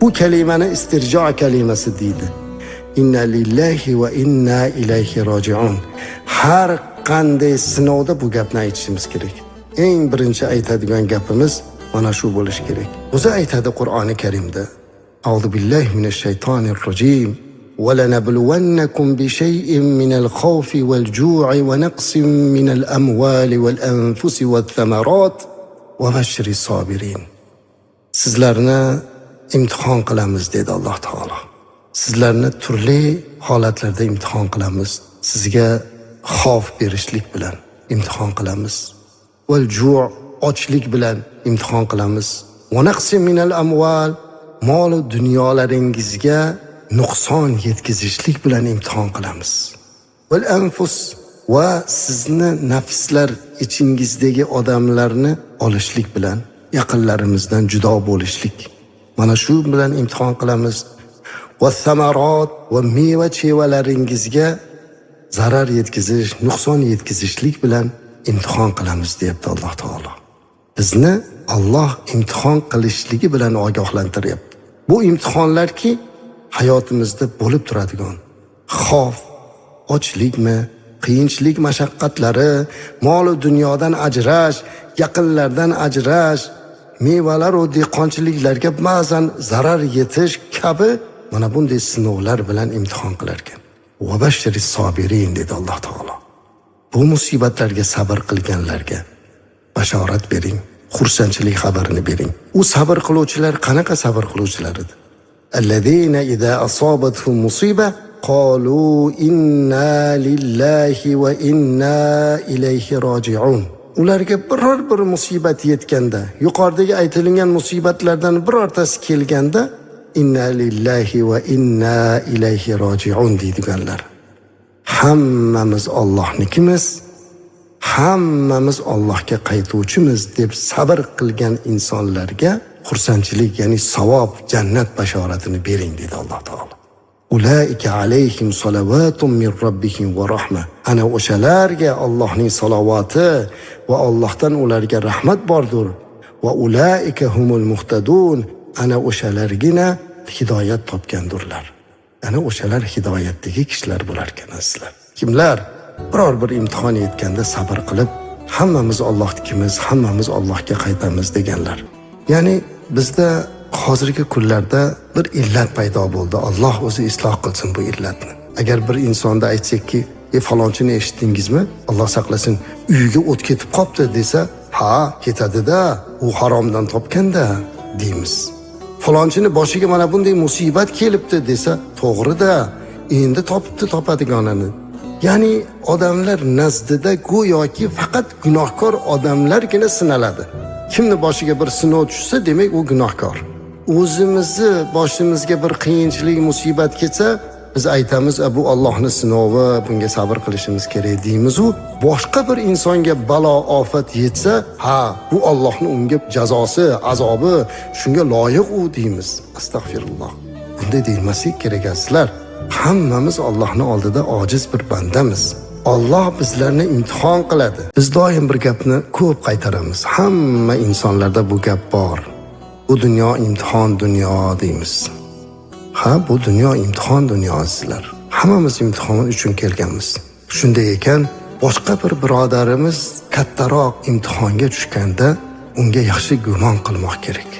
Bu kalimani istirjo kalimasi deydi. Inna lillahi va inna ilayhi rojiun. Har qanday sinovda bu gapni aytishimiz kerak. Eng birinchi aytadigan gapimiz mana shu bo'lishi kerak. O'zi aytadi Qur'oni Karimda. A'udhu billahi minash shaytonir rojim. ولنبلونكم بشيء من الخوف والجوع ونقص من الأموال والأنفس والثمرات وبشر الصابرين. Sizlarni imtihon qilamiz, dedi Alloh taolo. Sizlarni turli holatlarda imtihon qilamiz. Sizga xavf berishlik bilan imtihon qilamiz. Val ju', ochlik bilan imtihon qilamiz. Va naqsin minal amval, mol dunyolaringizga nuqson yetkazishlik bilan imtihon qilamiz. Val anfus, va sizni nafslar ichingizdagi odamlarni olishlik bilan, yaqinlarimizdan judo bo'lishlik. Mana shu bilan imtihon qilamiz. Va samarat, va meva chevalaringizga zarar yetkazish, nuqson yetkazishlik bilan imtihon qilamiz, deyapti Alloh taolo. Bizni Alloh imtihon qilishligi bilan ogohlantiryapti. Bu imtihonlarki hayotimizda bo'lib turadigan xavf, ochlikmi, qiyinchilik mashaqqatlari, mol dunyodan ajrash, yaqinlardan ajrash, mevalar va dehqonchiliklarga ba'zan zarar yetish kabi mana bunday sinovlar bilan imtihon qilar ekan. Va bashshiris sobirin, dedi Alloh taolo. Bu musibatlarga sabr qilganlarga bashorat bering, xursandchilik xabarini bering. U sabr qiluvchilar qanaqa sabr qiluvchilar edi? Allazina iza asobathum musiba qalu inna lillahi va inna ilayhi roji'un. Ularga biror bir musibat yetganda, yuqoridagi aytilgan musibatlardan birortasi kelganda, inna lillahi va inna ilayhi roji'un deydiganlar. Hammamiz Allohnikimiz, hammamiz Allohga qaytuvchimiz deb sabr qilgan insonlarga xursandchilik, ya'ni savob, jannat bashoratini bering, dedi Alloh taolo. Ulaika alayhim salavatun min robbihim va rahma. Ana o'shalarga Allohning salovati va Allohdan ularga rahmat bordir. Va ulaika humul muhtadun. Ana o'shalargina hidoyat topgandurlar. Ana o'shalar hidoyatdagi kishilar bo'lar ekan, azizlar. Kimlar biror bir imtihon yetganda sabr qilib, hammamiz Allohnikimiz, hammamiz Allohga qaytamiz deganlar. Ya'ni bizda hozirgi kunlarda bir illat paydo bo'ldi. Alloh o'zi isloh qilsin bu illatni. Agar bir insonda aytsakki, falonchini eshitdingizmi? Alloh saqlasin, uyiga o't ketib qopti desa, ha, ketadi-da, u haromdan topganda deymiz. Falonchini boshiga mana bunday musibat kelibdi desa, to'g'ri-da, endi topibdi topadiganini. Ya'ni odamlar nazdida go'yoki faqat gunohkor odamlargina sinaladi. Kimni boshiga bir sinov tushsa, demak u gunohkor. O'zimizni boshimizga bir qiyinchilik, musibat kelsa, biz aytamiz, bu Allohning sinovi, bunga sabr qilishimiz kerak deymiz. U boshqa bir insonga balo ofat yetsa, ha, bu Allohning unga jazosi, azobi, shunga loyiq u deymiz. Astag'firulloh. Bunday deyilmaslik kerak, azizlar. Hammamiz Allohning oldida ojiz bir bandamiz. Alloh bizlarni imtihon qiladi. Biz doim bir gapni ko'p qaytaramiz. Hamma insonlarda bu gap bor. Bu dunyo imtihon dunyo deymiz. Ha, bu dunyo imtihon dunyo, azizlar. Hammamiz imtihon uchun kelganmiz. Shunday ekan, boshqa bir birodarimiz kattaroq imtihonga tushganda unga yaxshi gumon qilmoq kerak.